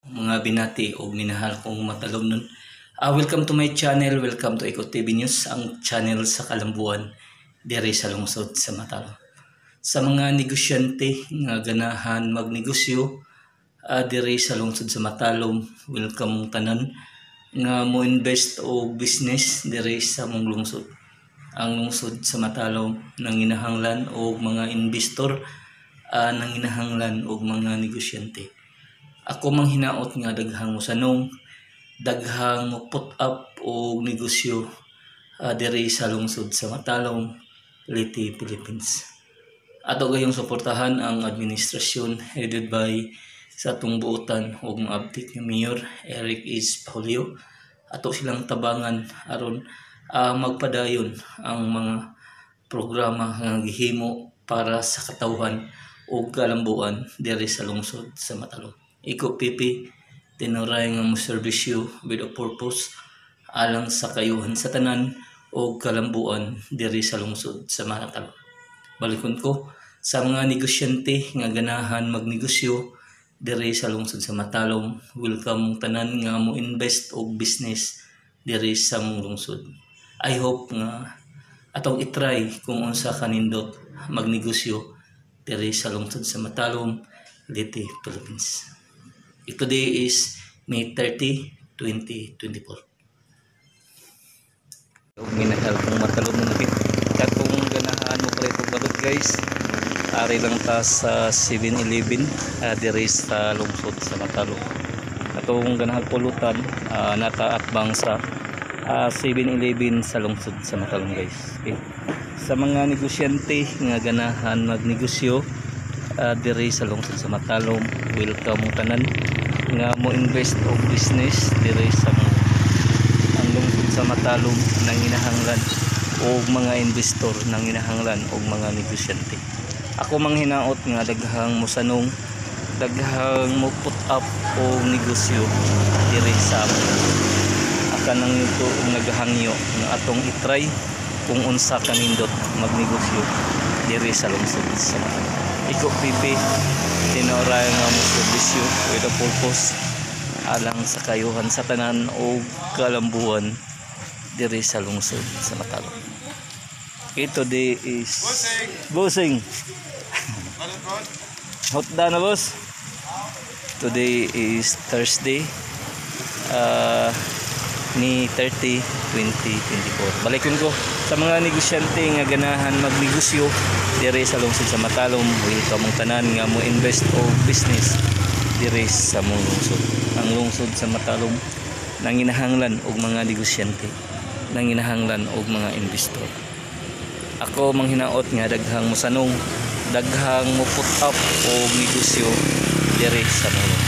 Mga binati og minahal kong matalomnon. Welcome to my channel, welcome to Eco TV News, ang channel sa kalambuan diri sa lungsod sa Matalom. Sa mga negosyante nga ganahan magnegosyo diri sa lungsod sa Matalom, welcome mong tanan nga mo invest og business diri sa mong lungsod. Ang lungsod sa Matalom nanginahanglan og mga investor, nanginahanglan og mga negosyante. Ako mang hinaot nga daghang mosanong, daghang mo put up og negosyo diri sa lungsod sa Matalom, Leyte, Philippines. Ato gayong suportahan ang administrasyon headed by sa atong buotan og maabtik nga Mayor Eric S. Paulio. Ato silang tabangan aron magpadayon ang mga programa nga gihimo para sa katawhan ug kalambuan diri sa lungsod sa Matalom. Iko PP tinuray nga mo serbisyo with a purpose alang sa kayuhan sa tanan o kalambuan diri sa lungsod sa Matalom. Balikon ko sa mga negosyante nga ganahan magnegosyo diri sa lungsod sa Matalom, welcome tanan nga mo invest og business diri sa mong lungsod. I hope nga atong itry kung unsa kanindot magnegosyo diri sa lungsod sa Matalom, Leyte, Philippines. Today is May 30, 2024. Ug minahal kong matalom ng katong ganahan mo palit og balot, guys. Ari lang ta sa 7-Eleven diri sa lungsod sa Matalom. Katong ganahan pulutan, nataatbang sa 7-Eleven sa lungsod sa Matalom, guys. Okay. Sa mga negosyante nga ganahan magnegosyo diri sa lungsod sa Matalom, welcome mo tanan nga mo invest og business diri sa mga ang lungsod sa Matalom nanginahanglan og mga investor, nanginahanglan og mga negosyante. Ako mang hinaot nga daghang mosanong, daghang mo put up og negosyo diri sa among. Akan nang ito nagahangyo nga atong itry kung unsa kanindot magnegosyo diri sa lungsod sa Matalom. Iko PP tinuray nga mo serbisyo with a purpose alang sa kayuhan sa tanan o kalambuan diri sa lungsod sa Matalom. Okay, today is Bossing. Hot na, boss. Today is Thursday. May 30, 2024. Balikon ko sa mga negosyante nga ganahan magnegosyo diri sa lungsod sa Matalom, welcome mong tanan nga mo invest o business diri sa mong lungsod. Ang lungsod sa Matalom nanginahanglan og mga negosyante, nanginahanglan og mga investor. Ako manghinaot nga daghang mosanong, daghang mo put up og negosyo diri sa mong lungsod.